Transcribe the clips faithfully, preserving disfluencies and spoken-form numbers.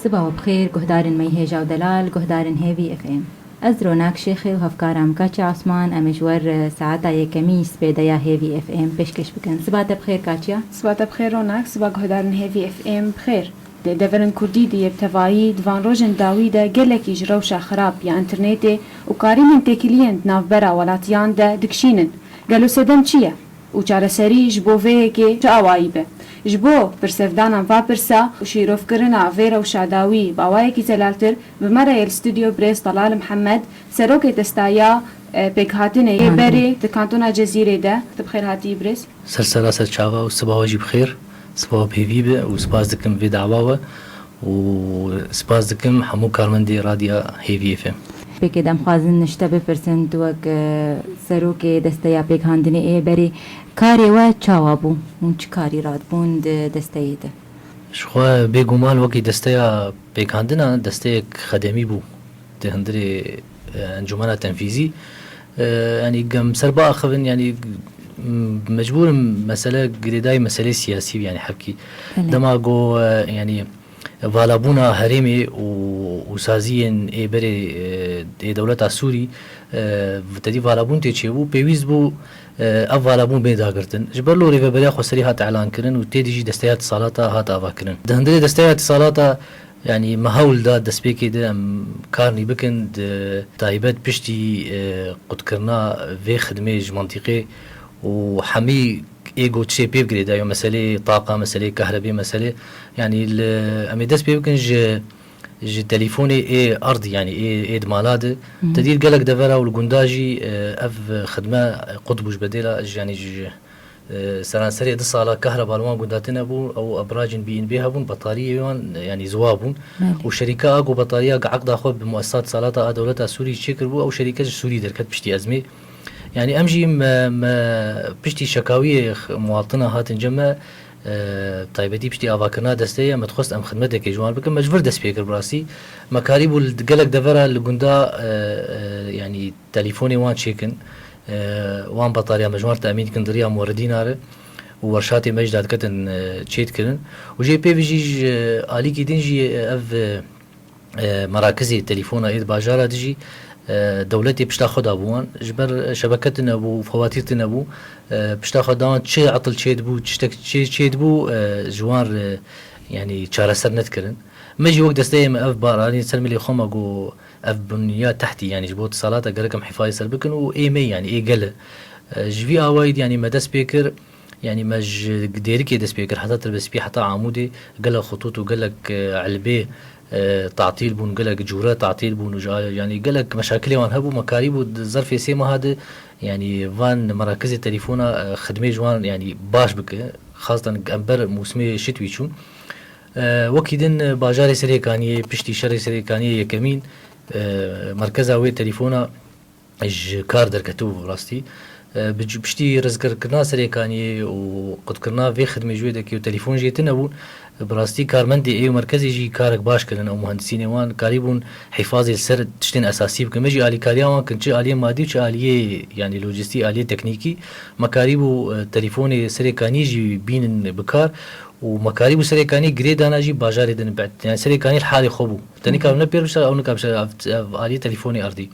Siba we bi xêr, guhdarên me yê hêja û delal, guhdarên Hêvî F M. Ez Ronak Şêxê û hevkara min Kaçya Osman, em ê ji we re saeta yekemî spêdeya Hêvî F M pêşkêş bikin. Siba te bi xêr Kaçya. Siba te bi xêr Ronak, siba guhdarên Hêvî F M bi xêr. Di deverên kurdî de yê bi tevayî di van rojên dawî de gelekî ji rewşa xirab ya înternetê û karînên têkiliyên di navbera welatiyan de dikişînin. Gelo sedem çi ye? Û çareserî ji bo vê yekê çi awayî be? Ji bo bersivdanan va pirsa û şîrovkirina vê rewşa dawî bi awayekî zelaltir, bi me re yê li stûdyo birêz Delal Mihemed, serokê desteya, e, pêkhatinê yê berê di kantona Cezîrê de. Tu bi xêr hatî birêz. Ser sera ser çava û siba we jî bi xêr. Siba we bi hêvî be û spas dikim vê dawa we û spas dikim hemû karmendê Radya Hêvî F M. Pêkê de em xwazin ji te bipirsin, tu wek, e, serokê desteya pêkhandinê ê berê, karê we çawa bû? Hûn çi karî radibûn di desteyê de? Ji xwe bêguman wekî desteya pêkhandina desteyek xedemî bû di hundirê, e, encûmena tenfîzî. E, yanî gem ser biaxivin, yanî, m-, mecbûr im mesele girêdayî meselê siyasî bû, yanî hevkî. Belê. Dema ku, e, yanî valabûna herêmê û, û saziyên ê berê, e, ê dewleta Sûrî, e, tedî valabûn tê çêbû, pêwîst bû, e, ev valabûn bê dagirtin. Ji ber lo rêveberiya xweserî hat elankirin û tê dî jî desteya tisalata hat avakirin. Di hundirê desteya tisalata, yanî me hewl da destpêkê de em karnî bikin, di taybet piştî, e, qutkirina vê xidmê ji mantîqê û hemî ê got çê pê bigirê de, yo meselê taqa, meselê kahrebê, meselê, yanî li, em ê dest pê bikin ji, ji telîfonê ê erdî, yanî ê, ê di mala de. Hı hı. Te dî li gelek devera û li gunda jî, e, ev xidme qut bû ji bedêla, ji, yanî ji, e, seranserê du sala kahreba li wan gunda tune bû, ew ebracên bîn bê hebûn, betariyê wan, e, yanî ziwa bûn. Belê. Û şerîka a ku betariya eqda xwe bi muessisat salata a dewleta Sûrî çêkiribû, ew şerîke ji Sûrî derket piştî ezmê. Yanî em jî me, me piştî şekawiyê x-, muwatina hatin cem me, e, taybetî piştî avakirina desteyê, me dixwest em xidmetekê ji wan bikin. Me ji vir dest pê kir bi rastî. Me karîbû li gelek devera li gunda, e, e, yanî telîfonê wan çêkin. E, wan betariya me ji wan re temîn dikin di riya moridîna re û werşatê me jî dadiketin, e, çêdikirin. Û jê pê vî jî ji alîkî din jî ev, e, e, merakizê telefona ê di bajara de jî, e, dewletê pişta xwe dabû wan. Ji ber şebeke tune bû, fewatîr tune bû. E, pişta xwe da wan, çi etil çêdibû, tiştek çê-, çêdibû, e, ji wan re, yanî çareser nedikirin. Me jî wek desteyê me ev baranî ser milê xwe me got, ev bunya tehtî, yanî ji bo tisalata gerek em hifayê ser bikin û ê me, yanî ê gel e. E, ji vî awayî de, yanî me dest pê kir, Yanî me ji Dêrikê dest pê kir heta Tirbespî, heta Amûdê gelek xitût û gelek, e, elbê, e, tatîl bûn, gelek cûre tatîl bûn û ji a-, yanî gelek meşakilê wan hebû. Me karîbû di zerfê sê meha de, yanî van merakizê telefona, e, xidmê ji wan, yanî baş bike. Xastan em ber mûsimê şitwî çûn. E, wekî din, e, bajarê Serêkaniyê, piştî şerê Serêkaniyê yekemîn, e, merkeza wê telefona ji kar derketibû bi rastî. E, bi cu-, piştî rizgarkirina Serêkaniyê û qutkirina vê xidmê ji wê dekê û telefon jê tune bûn, bi rastî karmendê ê û merkezê jî karek baş kirin, ew muhendisînê wan karîbûn hîfazê li ser tiştên esasî bikin. Me jî alîkariya wan kirin, çi aliyê madî û çi aliyê, yanî lojistî, aliyê teknîkî. Me karîbû, e, telefonê Serêkaniyê jî bînin bi kar û me karîbû Serêkaniyê girê dana jî bajarê din bi-, yanî Serêkaniyê li halê xwe bû. Te nikar ne pêr bişer, ew nikar bişer, ev, ev aliyê telefonê erdî.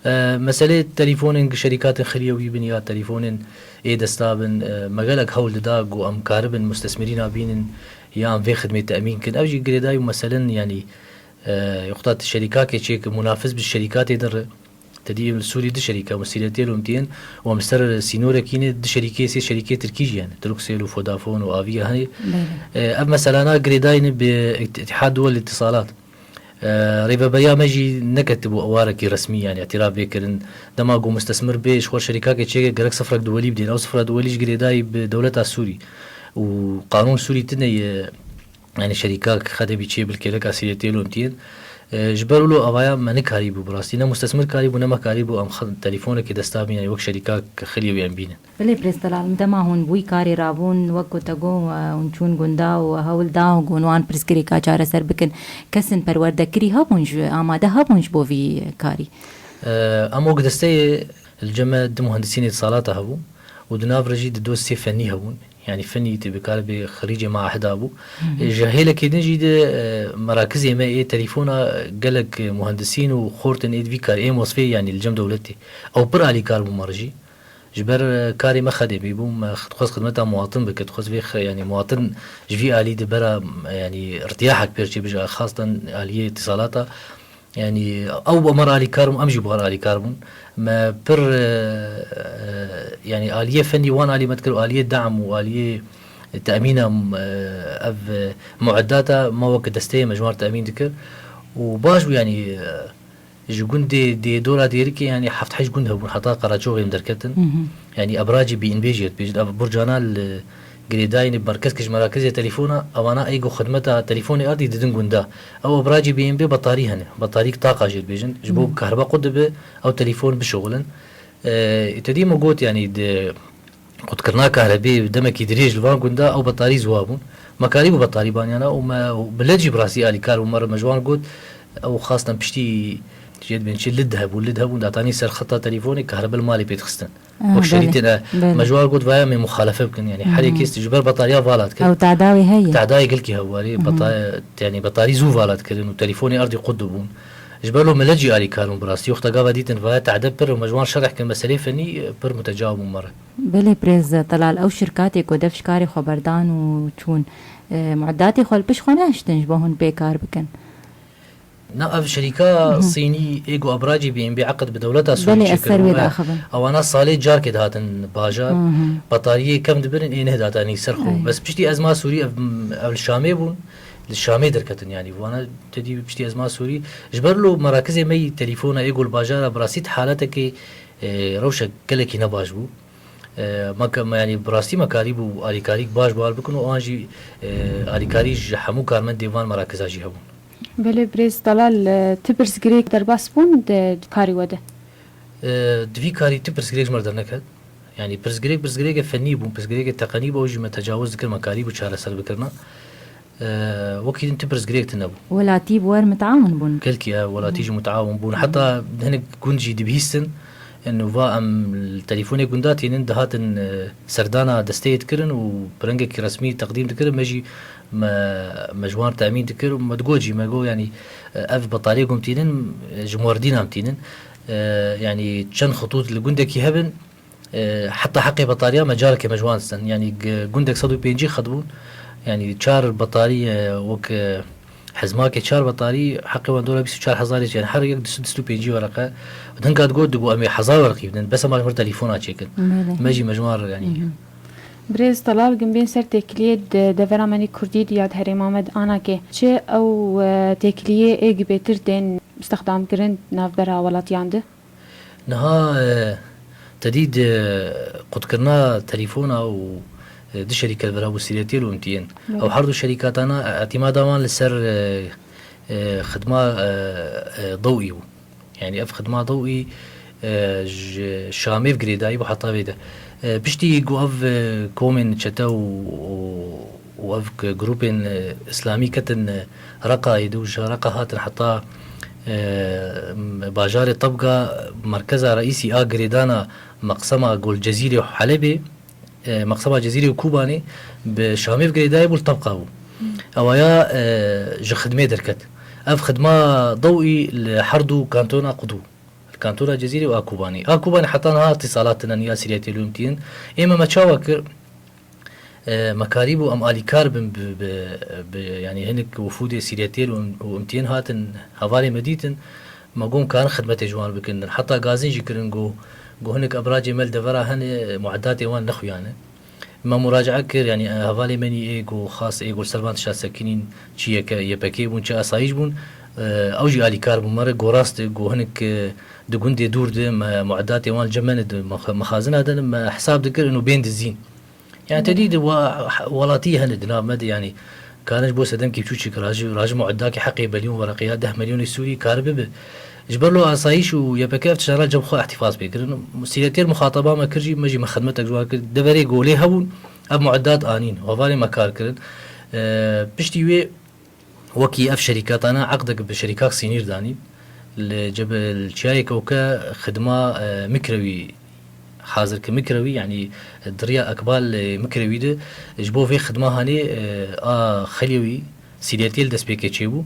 E, meselê telefonên gi şerîkatên xiliyewî bin ya telefonên ê desta bin, e, me gelek hewl dida ku em karibin mustesmîrîna bînin ya em vê xidmê temîn kin. Ev jî girêdayî û meselen, yanî, e, yuxta tu şerîkakê çêkî munafiz bi şerîkatê din re. Te dî li Sûrî du şerîka, Musîletiyê Lomtiyên û em li ser sînorekî ne du şerîkê, sê şerîkê Tirkî jî hene. Turkcell û Vodafone û Avia hene. Belê. E, ev meselana girêdayî ne bi Îtîhad Duwel Îtîsalat. E, rêveberiya me jî neketibû ewarekî resmî, yanî îtîraf bê kirin. Dema ku mustesmir bê, ji xwe şerîkakê çêke gerek sifrek duwelî bidên. Ew sifra duwelî ji girêdayî bi dewleta Sûrî û qanûn Sûrî tune ye, yanî şerîkak xedebî çê bilkêleka sîretê lomtiyên. E, ji ber wilo avaya me nikarîbû bi rastî. Ne mustesmir karîbû, ne me karîbû em xwe telefonekê desta bînin, yanî wek şerîkak xiliyewî em bînin. Belê, birêz Delal, dema hûn bi wî karê rabûn, wek ku te got, e, hûn çûn gunda û hewl da ku hûn wan pirsgirêka çareser bikin, kesên perwerdekirî hebûn ji, amade hebûn ji bo vî karî? E, em wek desteyê li cem me du muhendisînê salata hebûn û di nav re jî di dozê fennî hebûn. Yanî fenî tê bikare bê xerîcê maehida bû. Hı hı. E, ji hêlekê din jî de, e, merakizê me ê telefona gelek muhendisîn û xortin ê di vî kar ê mosfê, yanî li cem dewletê. Ew pir alîkar bû me re jî. Ji ber, e, karê me xedemî bû, me xi-, dixwest xidmeta muwatin bike, dixwest vê xe-, yanî muwatin ji vî alî di bera, e, yanî irtiyahek pêr çê bije, xastan aliyê îtîsalata. Yanî ew bi me re alîkar bûn, em jî bi wan alîkar bûn. Me pir, e, e, yanî aliyê fenî wan alî me dikir û aliyê deam û aliyê temîna, e, ev, e, mueddata me wek desteyê me ji wan re temîn dikir. Û baş bû, yanî, e, ji gundê dê dora Dêrikê, yanî heft heşt gund hebûn, heta Qaraçoxê em derketin. Hı hı. Yanî ebracê B N B jê dibêjin, ev burcana li girêdayî ne, merkez ke ji merakizê telefona, ewana ê ku xidmeta telefonê erdî didin gunda. Ew ebracê B N B betarî hene, betarîk taqa jê dibêjin. Ji bo Hmm. kahreba qut dibe, ew telefon bişixulin. Ee, te dî me got, yanî di qutkirina kahrebê demekî dirêj li van gunda ew betarî ziwa bûn. Me karîbû betarî baniyana û me û millet jî bi rastî alîkar bû, me re me ji wan got, ew xastan piştî jê dibên çi lid hebû, lid hebûn, datanî ser xeta telefonê, kahrebe li malê pê dixistin. Ah, Wek belê, şerîtên, e, belê. me ji wan got, vaya me muxalefe bikin, yanî Hmm. herê kes ji ber betarya vala dikir. Ew tadawê heye. Tadayê gelkî hewarê, Mhm. beta-, yanî betarî zû vala dikirin û telefonê erdî qut dibûn. Ji ber lo millet jî alîkar bûn bi rastî. Wexta gava dîtin vaya tade pir û me ji wan şerh kir meselê fenî, pir mutecaw bûn me re. Belê birêz Telal, ew şirkatê ku dev ji karê xwe berdan û çûn, e, mueddatê xwe li pişt xwe nehiştin ji bo hûn pê kar bikin. Na, ev şerîka Mhm. Sînî ê ku ebracê B N B eqd bi dewleta Sûrî Belê, ez çêkir ser wê bû, me, diaxivim. ewana salê carkê dihatin bajar, Mhm. betariyê kevn dibirin, ê nehdatanî ser xwe. Ay. Bes piştî ezma Sûrî ev, ev li Şamê bûn, li Şamê derketin, yanî wana te dî piştî ezma Sûrî. Ji ber lo merakizê me yî telefona ê ku li bajara bi rastî di haletekê, e, rewşek gelekî ne baş bû. E, me ke-, me, yanî bi rastî me karîbû alîkarîk baş bi wan bikin û an jî, e, alîkarî ji hemû karmendên van merakiza jî hebûn. Belê, birêz Telal, e, ti pirsgirêk derbas bûn di karê we de? E, di vî karî ti pirsgirêk ji me re derneket. Yanî pirsgirêk, pirsgirêke fenî bûn, pirsgirêke teqenî bû, ew jî me tecawuz dikir, me karîbû çareser bikirina. E, wekî din ti pirsgirêk tune bû. Welatî bi we re miteawin bûn? Gelkî, e, welatî jî miteawin bûn. Heta hinek gund jî dibihîstin. Û va em li telefonê gunda tînin, dihatin, e, serdana desteyê dikirin û bi rengekî resmî teqdîm dikirin. Me jî me, me ji wan re temîn dikir û me digot jî, me got, yanî, e, ev betariyê ku em tînin, e, ji Muerdîna em tînin. E, yanî çend xitût li gundekî hebin, e, heta heqê betariya me careke me ji wan distin. Yanî g-, gundek sed û pêncî xet bûn. Yanî çar betarî, e, wek, e, hizmakê çar betarî heqê wan dora bîst û çar hezarê, yanî her yek du sed û pêncî wereqe. Hinka digot, digot, em ê hezar wereqî bidin. Bes em ji me re telefona çêkin. Belê. Me jî me ji wan re, yanî. Mhm. Birêz Telal, gimbên ser têkiliyê di devera me nî kurdî di ya di herêma me di anakê. Çi ew, e, têkiliyê ê gi bêtir tên stexdamkirin navbera welatiyan di? Niha, e, te dî di qutkirina telefona û, e, di şerîke li vir hebû, Sîretêl û M T N. Evet. Ew her du şerîkatana, e, îtîmada wan li ser, e, e, xidma, e, e, dewî bû. Yanî ev xidma dewî, e, ji Şamê ve girêdayî bû heta vê de. E, piştî ku ev, e, komên çete û, û û ev k-, grûpên, e, îslamî ketin, e, Reqayê de û ji Reqa hatin heta, e, m-, bajarê Tebga, merkeza reîsî a girêdana meqsema Gol Cezîrê û Helebê, e, meqsema Cezîrê û Kobanê bi Şamê ve girêdayê bû, li Tebqa bû. Hmm. Ewaya, e, ji xidmê derket. Ev xidma dewî li her du kantona qut bû. Li kantona Cezîrê û a Kobanê. A Kobanê heta niha îtîsalat tune ya Sîretêl û M T N. Ê me, me çawa kir? E, me karîbû em alîkar bin bi, bi, bi, yanî hinek wifûdê Sîretêl û, û M T N hatin hevalê me dîtin, me got em karin xidmetê ji wan bikin. Heta gazîn jî kirin, got, got hinek ebracê me li devera hene, mueddatê wan nexuyane. Me muracaa kir, yanî, e, hevalê me nî ê got xas ê got li ser van tişta sekinîn, çi Y K, Y P G bûn, çi asayîş bûn, e, ew jî alîkar bûn me re, got rast e, got hinek, e, di gundê dûr de me mueddatê wan li cem me ne, di mex-, mexazina de ne, me hesab dikir, ino bên dizîn. Yani te dî di wa-, welatî hene di nav me de, yani karin ji bo sedemkî biçûçik rajî, rajî mueddakî heqê belyon wereqe ya deh milyonê Sûrî kar bibe. Ji ber lo asayîş û Y P G ev tiştana cem xwe îhtîfaz pê kirin. Sîretêr muxataba me kir jî, me jî me xidmetek ji wan kir. Deverê golê hebûn, ev mueddat anîn, hevalê me kar kirin. E, piştî wê Wekî ev şerîkatana eqdek bi şerîkak Sînîr danîn. Li Cebel Çiyayê Kewke xidma, e, Mikrewî Hazir ki Mikrewî, yanî di riya Ekbal, e, Mikrewî de ji bo vê xidma hanê, e, a Xeliyewî Sîletiyê li destpêkê çêbû.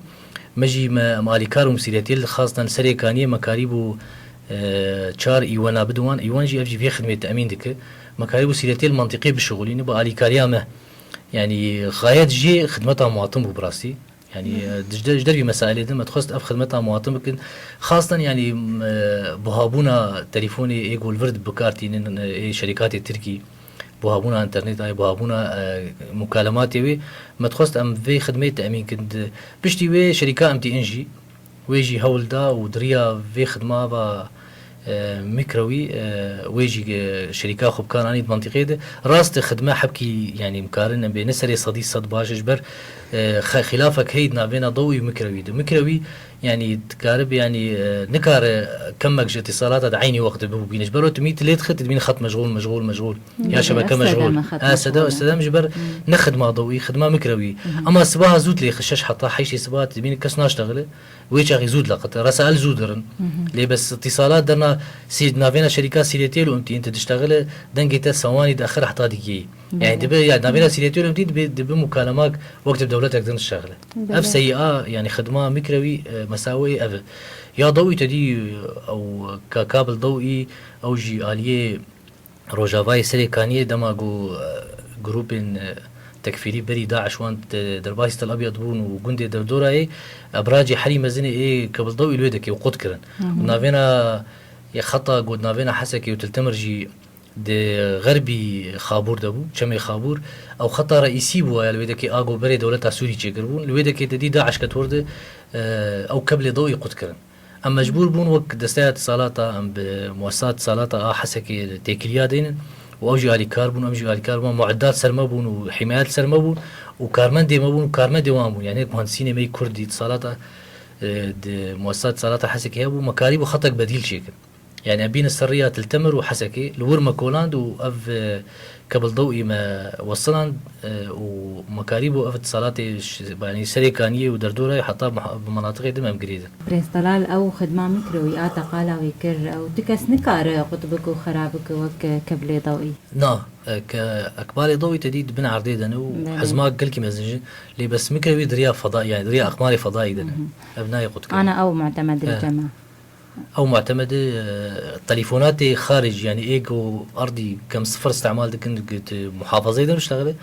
Me jî me, em alîkar û Sîletiyê li xastan Serê Kaniyê me karîbû, e, çar îwena bidin wan. Îwan jî ev jî vê xidmê temîn dike. Me karîbû Sîletiyê li mentiqê bişixulîne bi alîkariya me. Yanî xayet jê xidmeta muwatin bû bi rastî. Yanî, e, ji der-, ji dervî mesailê din me dixwest ev xidmeta muwatin bikin. Xastan, yanî, m-, e, buhabûna telîfonê ê ku li vir bi kar tînin, e, ê şerîkatê Tirkî, buhabûna înternetê, buhabûna, e, mukalematê wê, me dixwest em vê xidmê temîn kin. Di, piştî wê şerîka M T N jî, wê jî hewl da û di riya vê xidma va, e, Mikrewî, e, wê jî, e, şerîka xwe bi kar anî di mentiqê de. Rast e, xidme hebkî, yanî, em karin em bê ne serê sedî sed baş e, ji ber, e, xe-, xilafek heye di navêna Dewî û Mikrewî de. Mikrewî, yanî, dikaribe, yanî, e, nikare kemek ji îtîsalata di eynî wextê bibûbîne. Ji ber wê tu mî tu lê dixî, tu dibînî xet meşxûl, meşxûl, meşxûl. Ya şebeke meşxûl. Sedem, sedem ji ber ne xidma Dewî, xidma Mikrewî. Ema sibaha zû tu lê xî şeş heta heştê sibaha tu dibînî kes naştexile. Wê çaxî zû dileqite. Resail zû dirin. Lê bes îtîsalat derna sî-, navêna şerîka Sîletiyê û M T N tu diştexile, dengê te sewanî diaxir heta digihî. Yanî dibe, ya navêna Sîletiyê û M T N dibe, dibe mukalemak wek tu bi dewletek din diştexile. Ev seyî a, yanî xidma Mikrewî, e, mesaweyê ev e. Ya Dewî te dî, ew ka-, kabil Dewî, ew jî aliyê Rojavayê Serê Kaniyê dema ku, e, grûpên, e, tekfîrî berî DAIŞ wan de-, derbasî Tel Abyad bûn û gundê derdorayê, ebracê herî mezinê ê Kebil Dewî li wê dekê û qut kirin. Navêna, yê xeta ku navêna Hesekê û Til Temir jî di xerbî Xabûr de bû, çemê Xabûr. Ew xeta reîsî bû, ya li wê dekê a ku berê dewleta Sûrî çêkiribûn. Li wê dekê te dî DAIŞ ket wir de, e, ew Kebilê Dewî qut kirin. Em mecbûr bûn wek desteya îtîsalata, em bi muessesa îtîsalata a Hesekê têkiliya deynin û ew jî alîkar bûn, em jî alîkar bûn, mueddat ser me bûn û hîmayet ser me bûn û karmendê me bûn û karmendê wan bûn. Yanî muhendisînê me yê Kurd îtîsalata, e, di muessesa îtîsalata Hesekê hebû, me karîbû xetek bedîl çêkin. Yanî em bînin ser riya Til Temir û Hesekê, li wir me koland û ev, e, Kebil Dewî me wesiland, e, û me karîbû ev îtîsalatê ş-, yanî Serê Kaniyê û derdorayê heta muha-, bi menatiqê din em girêdin. Birêz Telal, ew xidma Mikrewî a te qala wî kir, ew tu kes nikare qut bike û xera bike wek Kebilê Dewî. Na, e, ke Ekbalê Dewî te dî di bin erdê de ne û hizma gelkî mezin jî, lê bes Mikrewî di riya feda, yanî di riya aqmarê fedayî de ne. Ev nayê qut kirin. Ana ew mutemed li cem e. Ew mutemed e, e, telîfonatê xaricî, yanî ê ku erdî kem sifir îstimal dikin, di muhafazeyê de diştexile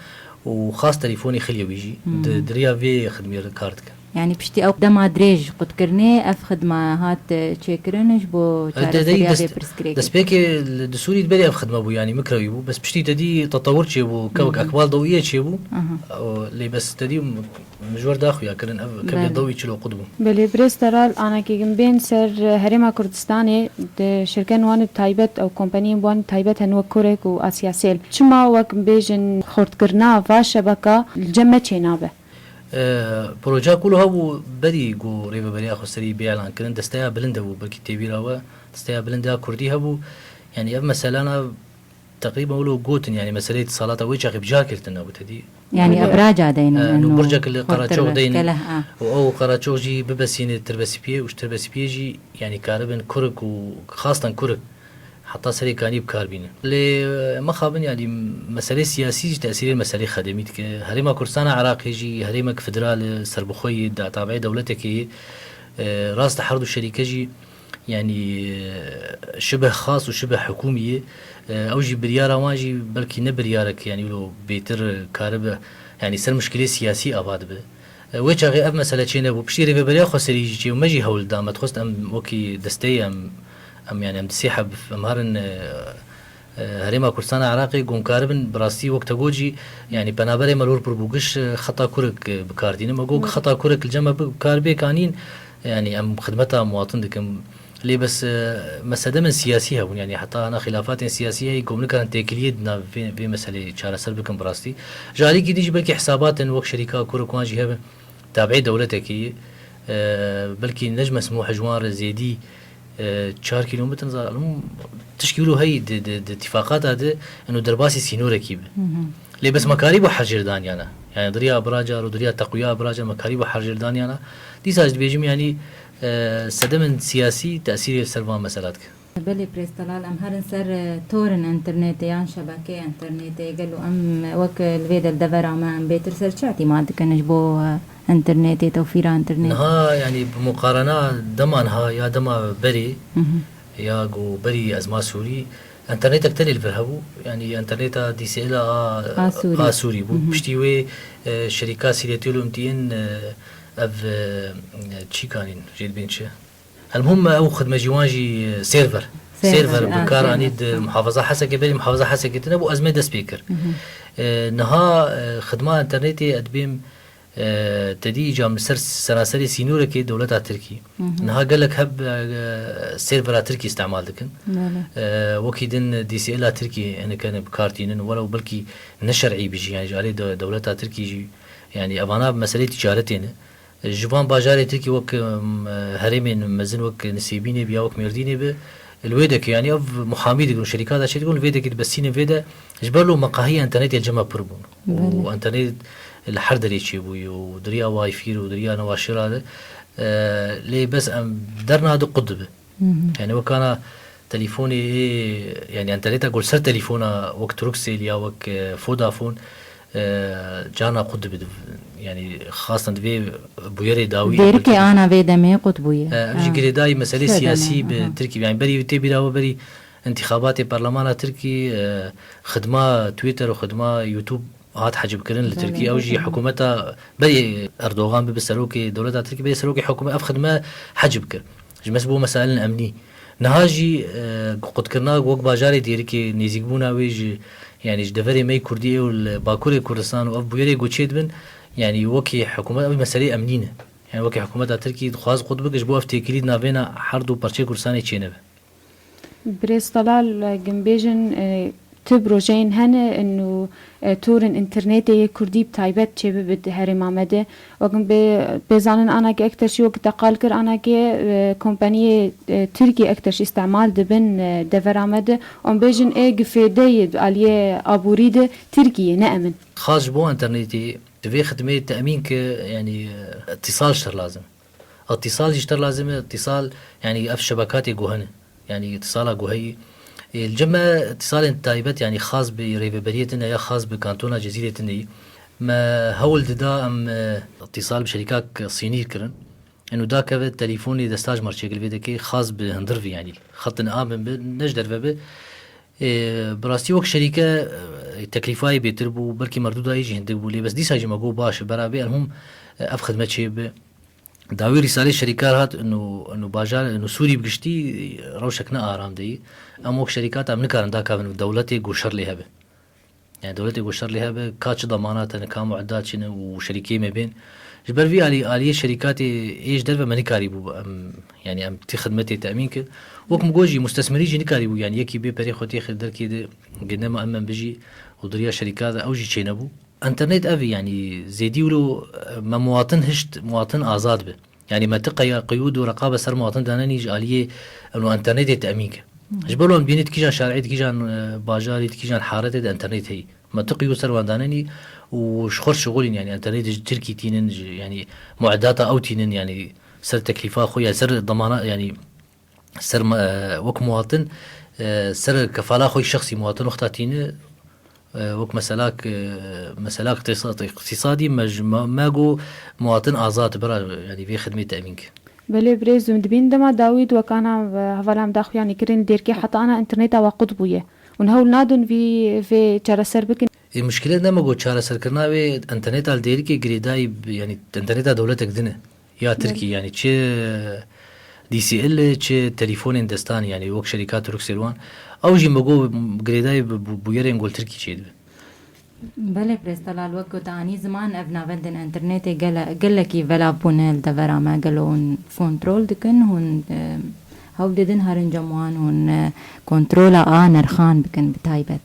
û xas telîfonê Xiliyewî jî di, di riya vê xidmê re kar dike. Yanî piştî ew dema dirêj qutkirinê ev xidma hat, e, çêkirin ji bo çareseriya vê pirsgirêkê. Destpêkê li, di Sûrî di berê ev xidme bû, yanî Mikrewî bû. Bes piştî te dî tetewir çêbû, kewek Ekbal Dewiyê çêbû. Lê bes te dî Min ji wir da xuya kirin, ev Kebilê Dewî çilo qut bû. Belê, birêz Teral, anakê min bên ser Herêma Kurdistanê di şirkên wan û taybet ew kompaniyên wan taybet hen wek Kurek û Asyasel. Çima wek bêjin xurtkirina va şebeka li cem me çênabe? E, proja ku li hebû berî ku Rêveberiya Xweserî bê elan kirin, desteya bilind hebû, belkî têbîra we, desteya bilind ya Kurdî hebû. Yanî ev meselana Teqrîben wilo gotin, yanî meseleyê îtîsalata wê çaxê bi cihakê li tune bû tedî. Yanî ebraca deynin, e, nû burcek li Qaraçox deynin. Û ew Qaraçox jî bibesîne Tirbespiyê û ji Tirbespiyê jî, yanî karibin Kurik û xastan Kurik heta Serê Kanî bi kar bînin. Lê, e, mixabin, yanî meseleyê siyasî jî tesîrê meseleyê xedemî dike. Herêma Kurdistana Iraqê jî herêmek federal e, serbixwe ye, da-, tabiê dewletekê ye. E, rast e, her du şerîke jî Yanî, e, şibeh xas û şibeh hikûmî ye. E, ew jî biryara wan jî belkî ne biryarek, yanî wilo bêtir karibe, yanî ser muşkilê siyasî ava dibe. E, wê çaxê ev mesele çê nebû. Piştî Rêveberiya Xweserî jî çê û me jî hewl da. Me dixwest em wekî desteyê em, em, yanî em di sê heb, em herin, e, e, Herêma Kurdistana Iraqê, ku em karibin bi rastî wek te got jî, yanî penaberê me li wir pir bû, giş, e, xeta Kurik, e, bi kar tînin. Me got, xeta Kurik li cem me bi kar bê kanîn, yanî em xidmeta muwatin dikin. Lê bes, e, me sedemên siyasî hebûn, yanî heta ana xilafatên siyasî heye ku em nikarin têkiliyê di nav vê, vê meseleyê çareser bikin bi rastî. Ji alîkî din jî belkî hisabatên wek şerîka Kurik wan jî hebin. Tabiê dewletekî, e, belkî ne ji mesmûhê ji wan re zêdî, e, çar kîlometr, zalim tişkî wilo heyî di, di, di tifaqata de, eno derbasî sînorekî bi. Lê bes me karîbû her jêr daniyana. Yanî diriya biracar û diriya teqwiya biracar me karîbû her jêr daniyana. Dîsa ji dibêjim, yanî, e, sedemên siyasî tesîrê ser van mesela dike. Belê, Birêz Telal, em herin ser, e, torên înternetê yan şebekeyê înternetê. Gelo em, e, wek, e, li vê de li devera me em bêtir ser çi îtîmat dikin ji bo, e, înternetê, tewfîra înternetê? Niha, yanî bi muqarena dema niha ya dema berê, Hı hı. ya ku berî ezma Sûrî, înternetek tenê li vir hebû. Yanî înterneta D S L a, A Sûrî. a Sûrî bû. Hı hı. Piştî wê, e, şerîka Sîretî û M T N, e, ev, e, çî kanîn, jê dibên çi? Elmuhim, ew xidmecî wan jî, e, server. Server, Server, bi a, kar server, anî di tamam. Muhafaza Hesekê, berî Muhafaza Hesekê tine bû, ezmê dest pê kir. Hı hı. E, niha, e, xidma înternetê, ez dibêm, e, te dî îca li ser seranserê sînorekê dewleta Tirkî. Hı hı. Niha gelek heb, e, servera Tirkî îstemal dikin. Belê. E, wekî din D S L a Tirkî hinekene bi kar tînin, welew belkî ne şer'î bi jî, yanî ji alê de-, dewleta Tirkî jî, yanî evana bi meseleyê ticaretê ne. Ji van bajarê Tirkî wek, em, herêmên mezin wek Nisêbînê bi ya wek Mêrdînê bi, li wê dekê, yanî ev muhamî dikin û şerîkata çê dikin, li vê dekê dibestînin vê de, ji ber lo meqahî înternetê li cem me pir bûn. Û Belê. Înternet li her derê çêbûyî û diriya Wi-Fi û diriya Newaşira de, e, lê bes em derna de qut dibe. Hı hı. Yanî wek ana telefonê, yanî înterneta ku li ser telefona wek Turkcell ya wek, e, Vodafone, e, carna qut dibe, yanî xastan divê bûyerê dawî Dêrikê ana vê demê qut bûye. E, ev jî Ha. girêdayî meselê Şöyle siyasî deme, bi aha. Tirkî, yanî berî tê bîra we berî întîxabatê parlemana Tirkî, e, xidma Twitter û xidma YouTube hat hecibkirin li Belê. Tirkî. Ew jî Belê. hikûmeta berî Erdogan bibe serokê dewleta Tirkî, berî serokê hikûmet ev xidme hecib kir. Ji mes bo mesailên emnî. Niha jî, e, qutkirina wek bajarê Dêrikê, nêzîkbûna wê ji, yanî ji deverê me yê Kurdî û li Bakurê Kurdistan û ev bûyerê ku çêdibin, yanî wekî hikûmet ev meseleyê emnî ne. Yanî wekî hikûmeta Tirkî dixwaz qut bike ji bo ev têkilî di navêna her du parçeyê Kurdistanê çênebe. Birêz Telal, e, gim bêjin, e, tu projeyên hene û, e, torên înternetê yê Kurdî bi taybet çêbibe di herêma me de. Wek gim bê, bê zanin anakê Ekteş jî wek te qal kir, anakê, e, kompaniyê, e, Tirkî Ekteş îstemal dibin, e, devera me de. Em bêjin ê gifêdeyê di aliyê aborî de Tirkî ye, ne em in. Xas ji bo înternetê divê xidmê temîn ke, yanî, e, îtîsal ji te lazim. Îtîsal jî ji te lazim e, îtîsal, yanî ev şebekatê ku hene. Yanî îtîsala ku heyî. Ê, li cem me îtîsalên taybet, yanî xas bi rêveberiyê tune ya xas bi kantona Cezîrê tune yî. Me hewl dida em, e, îtîsal bi şerîkak Sînî kirin. Eno dakeve telîfonê desta ji me re çêkir vê dekê xas bi hundir vî, yanî xetin a bin bi, ne ji derve bi. Ê, bi rastî wek şerîke, e, teklîfa yê bêtir bû, belkî merdûda yê jî hindik bû, lê bes dîsa jî me got baş e, bera bê, elmûm, e, ev xidmet çê bibe. Dawî rîsalê şerîkar hat, ino, ino bajar, ino Sûrî bi giştî rewşek ne aram de yî. Em wek şerîkat em nikarin dakavin dewletê ku şer lê hebe. Yani dewletê ku şer lê hebe, ka çi demanat hene, ka mueddat çi ne û şerîkê me bên. Ji ber vî alî, aliyê şerîkatê ê ji derve me nikarîbû em, yani em tî xidmetê temîn kir. Wek min got jî, mustesmerî jî nikarîbû, yani yekî bê perê xwe têxe derkê de, ginde me em, em bijî û diriya şerîka de ew jî çênebû. Înternet ev e, yanî zêdî wilo, e, me muwatin hişt, muwatin azad be. Yanî me ti qeya qiyûd û reqabe ser muwatin danenî ji aliyê eno enternetê temîn ke. Ji ber wan bînî di kîjan şarê, di kîjan, e, bajarî, di kîjan haretê de enternet heyî. Me ti qiyûd ser wan danenî û ji xwe şixulîn, yanî enternet ji Tirkî tînin, ji, yanî muedata ew tînin, yanî ser teklîfa xwe, yanî ser demana, yanî ser me, e, wek muwatin, e, ser kefala xwe şexsî muwatin wexta tîne, e, wek meselak, e, meselak iqtîsa-, iqtîsadî me ji me, me got muwatin azad bira, yanî vê xidmê temîn ke. Belê birêz, em dibîn dema dawî di wekana, e, hevala em daxuyanî kirin, li Dêrikê heta ana înterneta we qut bûye. Hûn hewl nadin vî, vê çareser bikin? Ê, muşkile ne me got çareserkirina wê, înterneta li Dêrikê girêdayî bi, yanî înterneta dewletek din e. Ya Tirkî, yanî çi D S L e, çi telîfonên destanî, yanî wek şerîka Turkcell wan. Ew jî me got girêdayî bi, bi bûyerên gol Tirkî çêdibe. Belê, Birêz Telal, wek ku te anî ziman, ev navendên înternetê gele-, gelekî velav bûne li devera me. Gelo hûn kontrol dikin, hûn, e, hewl didin herin cem wan, hûn, e, kontrola a nirxan bikin bi taybet?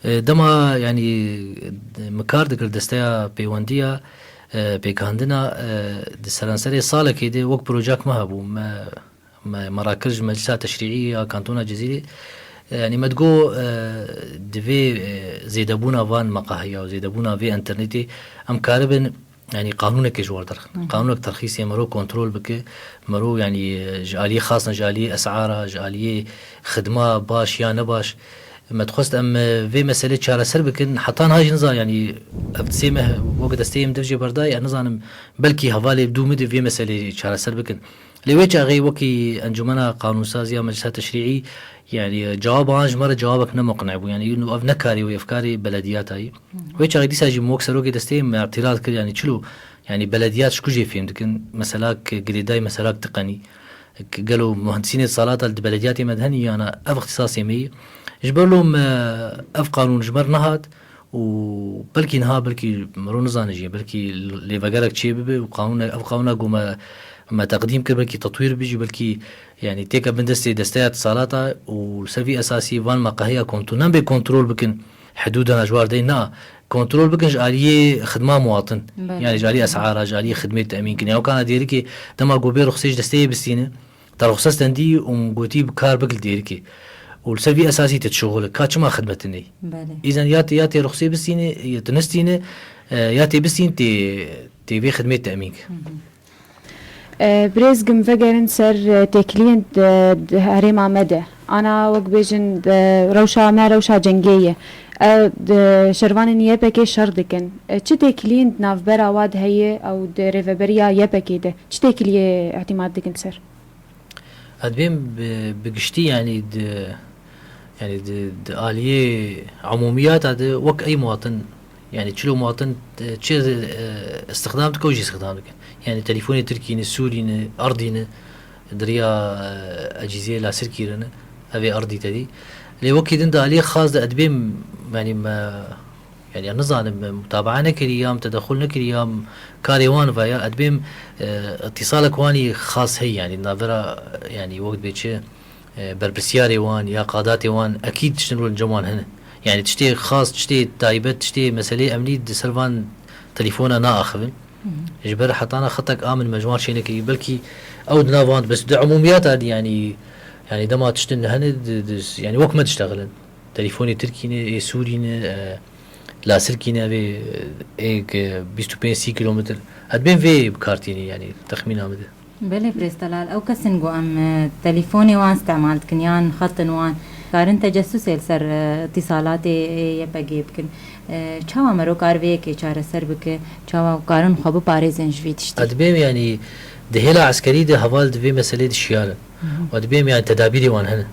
E, dema, yanî, min kar dikir desteya pêwendiya, e, pêkhandina, e, di seranserê salekê de wek projek me hebû. Me, me, me rakir ji Meclisa Teşrîî ya Kantona Cizîrê. E, yanî me digot, e, divê, e, zêdebûna van meqahiya û zêdebûna vê enternetê em karibin yanî qanûnekê ji war derxin. Qanûnek terxîsê mero kontrol bike, mero yanî ji aliyê xasan, ji aliyê esara, ji aliyê xidma baş ya ne baş. Me dixwest em, e, vê meselê çareser bikin. Heta niha jî nizan, yanî ev sê meh wek desteyê min dev jê berdayê, ez nizanim belkî hevalê dû min de vê meselê çareser bikin. Lê wê çaxê wekî Encûmena Qanûnsazî ya Meclisa Teşrî'î, yanî, e, cewaba wan ji me re cewabek ne muqne bû. Yanî, û ev ne karê wê, ev karê belediyata ye. Wê çaxê dîsa jî min wek serokê desteyê me îtîraz kir, yanî çilo, yanî belediyat ji ku jê fêm dikin, meselak girêdayî, meselak tiqenî. Gelo muhendisînê salata li di belediyatê me de hene, yana ev îxtisasê me ye. Ji ber lo me ev qanûn ji me re nehat û belkî niha, belkî mero nizane jî, belkî lêvegerek çê bibe û qanûne-, ev qanûna ku me, me teqdîm kir, belkî tetwîr bibe jî, belkî, yanî têke bin destê desteya îtisalata û li ser vî esasî van meqehiya kontrol, ne bê kontrol bikin, hidûdana ji war deyê, na, kontrol bikin ji aliyê xidma muwatin. Belê. Yanî ji aliyê esara, ji aliyê xidmê temîn kirin. Ya wekana dêrikê dema ku bê ruxsê ji desteyê bistîne, te ruxse stendî û gotî bi kar bik li dêrikê. Û li ser vî esasî te dişuxule. Ka çima xidmetê neyî? Belê. Îzen ya tê, ya tê ruxsê bistîne, ya tu nistîne, e, ya tê bistîn tê, tê vê xidmê temîn kir. E, birêz, gim vegerin ser, e, têkiliyên di, di herêma me de. Ana wek bêjin, e, rewşa me rewşa cengê ye. E, di şervanên Y P G şer dikin. E, çi têkiliyên di navbera wa de heye ew di rêveberiya Y P G de? Çi têkiliyê îtîmat dikin ser? Ez dibêm bi, bi giştî, yanî di, yanî di, di aliyê umûmiyata de wek ey muwatin, yanî çilo muwatin, e, çi, e, îstixdam dike û jî îstixdam dike. Yanî telîfonê tirkî ne, sûrî ne, erdî ne, di riya, e, ecîziyê lasirkî re ne, ev ê erdî te dî. Lê wekî din di aliyê xas de ez dibêm, yanî me, yanî em nizanim, em mutabaa nekirî, ya em tedexul nekirî, ya em karê wan ve ya, ez dibêm, e, îtîsalek wanî xas heye, yanî navbera, yanî wek dibê çi, e, berpirsiyarê wan ya qadatê wan, ekîd tiştin rol cem wan hene. Yanî tiştê xas, tiştê taybet, tiştê meselê emnî di ser van telefona naaxivin. Ji ber hetana xetek a min me ji wan çê nekirî, belkî ew di nav wan, bes di umûmiyata de, yanî, yanî dema tiştin hene, di, di, yanî wek me diştexilin. Telîfonê tirkî ne, ê sûrî ne, e, lasirkî ne, evê, e, êk, e, bîst û pênc sî kilometr. Ez dibêm vê bi kar tînî, yanî texmîna min de. Belê, birêz Telal, ew kesin ku em, e, telîfonê wan îstemal dikin yan xetin wan, karin tecessusê li ser, e, îtîsalatê Y P G bikin. E, çawa mero kar vê yekê çareser bike? Çawa karin xwe biparêzin ji vî tiştî? Ez dibêm, yanî di hêla eskerî de heval di vê meselê de şiyar in. Û dibêm, yanî tedabîrê wan hene.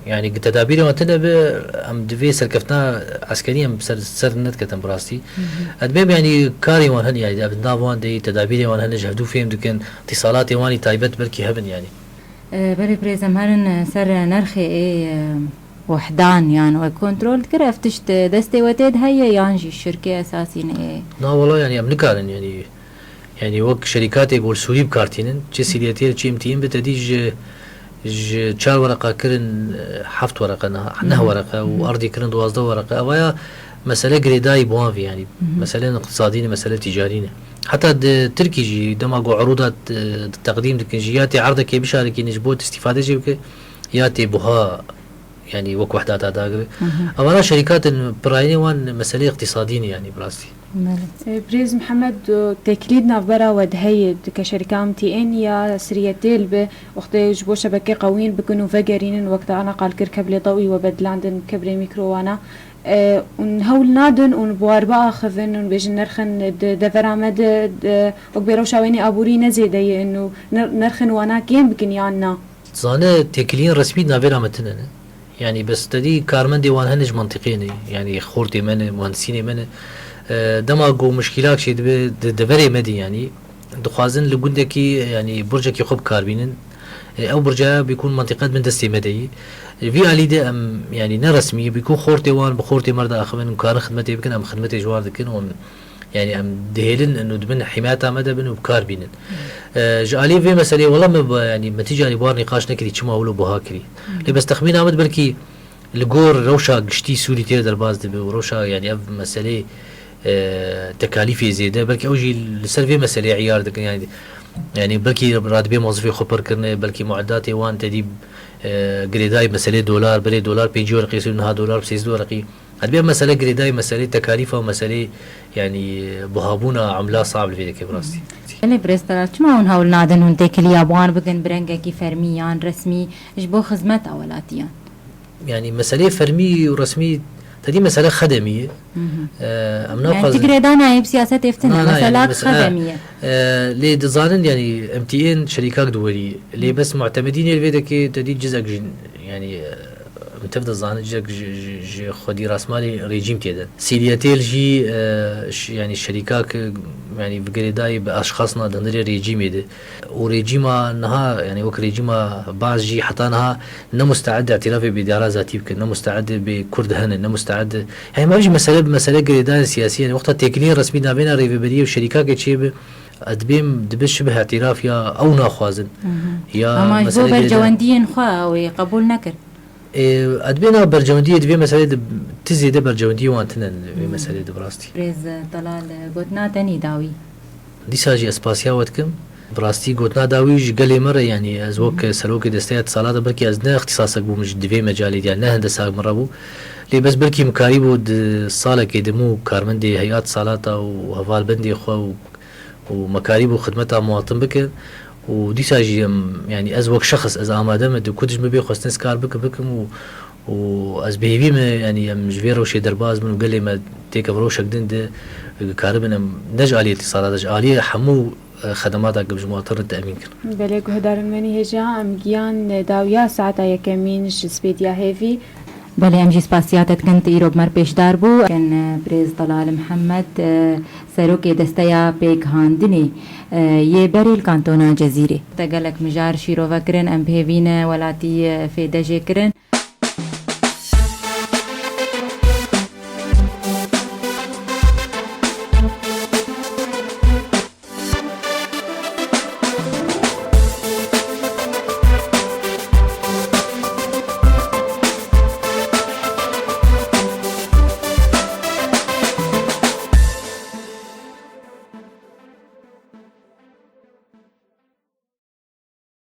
Yanî gi tedabîrê wan tune be, em di vê serkeftina eskerî em ser, ser nediketin bi rastî. Ez dibêm, yanî karê wan hene, yanî ev di nav wan de yî, tedabîrê wan hene, ji hevdû fêm dikin, îtîsalatê wan î taybet belkî hebin, yanî. E, belê birêz, em herin, e, ser nerxê ê, e, wehdan yan we kontrol dikir, ev tişt, e, destê we tê de heye yan jî şirkê esasî ne ê? Na wela, yanî em nikarin, yanî Yanî wek şerîkatê ku li Sûrî bi kar tînin, çi Siriyetêl, çi M T N be, te dî ji, ji çar wereqa kirin, e, heft wereqe, neh, neh wereqe û erdî kirin duwazdeh wereqe. Evaya mesele girêdayî bi wan vî, yanî mesele iqtisadî ne, mesele tîcarî ne. Heta di Tirkî jî dema ku erûda, e, teqdîm dikin jî, ya tê erdekê bişarikîne ji bo tu îstîfade jê bike, ya tê buha, yanî wek wehdata dagire. Evana şerîkatên pirayînê wan meseleyê iqtîsadî ne, yanî bi rastî. Belê. E, Birêz Mihemed, e, têkilî di navbera we de heye, dike şerîka M T N ya Siriyetêl be, wextê ji bo şebekê qewîn bikin û vegerînin, wek te ana qal kir, keblê dewî we bedilandin, keblê mîkrowana. E, hûn hewl nadin û bi wan biaxivin û bêjin nerxin di devera me de, de, wek bê rewşa wênê aborî ne zêde ye û ner-, nerxin wana kêm bikin yan na? Dizane têkiliyên resmî di navbera me tune ne. Yanî bes te dî karmendê wan hene ji mentiqê ne. Yanî xortê me ne, muhendisînê me ne. E, dema ku mişkîlak çêdibe di deverê me de, yanî dixwazin li gundekî, yanî burcekî xwe bi kar bînin. E, ew burca bîkûn mentiqe di bin destê me de yî. E, vî alî de em, yanî ne resmî ye, bîkûn xortê wan bi xortê me re diaxivin û karin xidmetê bikin, em xidmetê ji wan dikin û em Yanî em dihêlin û di bin himaya me de bin û bi kar bînin. E, ji alî vê meseleyê wela me ba, yanî me tîcarî bar nîqaş nekirî, çima wilo buha kirî. Lê bes texmîna min belkî li gor rewşa giştî Sûrî tê derbas dibe û rewşa, yanî ev meseleyê, e, tekalîfê zêde, belkî ew jî li ser vê meseleyê îyar dikin. Yanî, yanî belkî radibê mozifê xwe pir kirine, belkî muedatê wan tedî, e, girêdayî meseleyê dolar, berê dolar pêncî wereqî, niha dolar bi sêzdeh wereqî. Edbê mesele girêdayî, meselê tekarîfa û meselê, yanî, buhabûna emla sab li vê deke bi rastî. Belê birêz Delal, çima hûn hewl nadin hûn têkiliya bi wan bikin bi rengekî fermî yan resmî ji bo xizmeta welatiyan? Yanî meselê fermî û resmî tedî mesele xedemî ye. Em naxwazin. Yanî ti girêdanayê bi siyasetê ev tune. Na, na, mesele xedemî ye. Lê dizanin, yanî, em tî ên şerîkak diwerî. Lê bes mu'temedînê li vê dekê tedî cizek jî, yanî, em tev dizanin, cizek ji, ji, ji xwedî rasmalî rejîm tê de. Sîliyetê li jî, e, ş-, yanî şerîkak, yanî bi girêdayî bi aşxasna di hundirê rejîmê de. Û rejîma niha, yanî wek rejîma Baas jî heta niha ne musteed îtirafê bi îdara zatî bikin, ne musteed bê Kurd hene, ne musteed. Yanî me jî mesele bi mesele girêdayên siyasî, yanî wexta têkiliyên resmî navêna rêveberiyê û şerîkakê çêbe, ez dibêm dibe şibih îtiraf ya ew naxwazin. Ya Ama ji bo mesele girêdayên bercewendiyên xwe ew ê qebûl nekir. Ê, ez dibê nav bercewendiyê di vê meseleyê de ti zêde bercewendiyê wan tine li vê meseleyê de bi rastî. Birêz Delal, gotina te nî dawî. Dîsa jî ez spasiya we dikim. Bi rastî gotina dawî ji gelê me re, yanî ez wek serokê desteya Itîsalata belkî ez ne îxtîsasek bûm ji di vê mecalê de, yanî ne hendesak min re bû. Lê bes belkî min karîbû di salekê de min û karmendê heyat Itîsalata û hevalbendê xwe û û me karîbû xidmeta muwatin bikin û dîsa jî em, yanî ez wek şexs ez amade me di ku tişt min bê xwestin ez kar bikim, bikim û, û ez bi hêvî me, yanî em ji vê rewşê derbas bin û gelê me têke bi rewşek din de karibin em ne ji aliyê Itîsalata, ji aliyê hemû, e, xedemata ku ji muwatin re temîn kin. Belê guhdarên me nî hêja em giyan dawiya saeta yekemîn ji spêdiya hêvî. Belê, em jî spasiya te dikin, tu îro bi me re pêşdar bû. Kin, e, birêz Delal Mihemed, e, serokê desteya pêkhandinê, e, yê berê li kantona Cezîrê. Te gelek mijar şîrove kirin, em bi hêvî ne welatî, e, fêde jê kirin.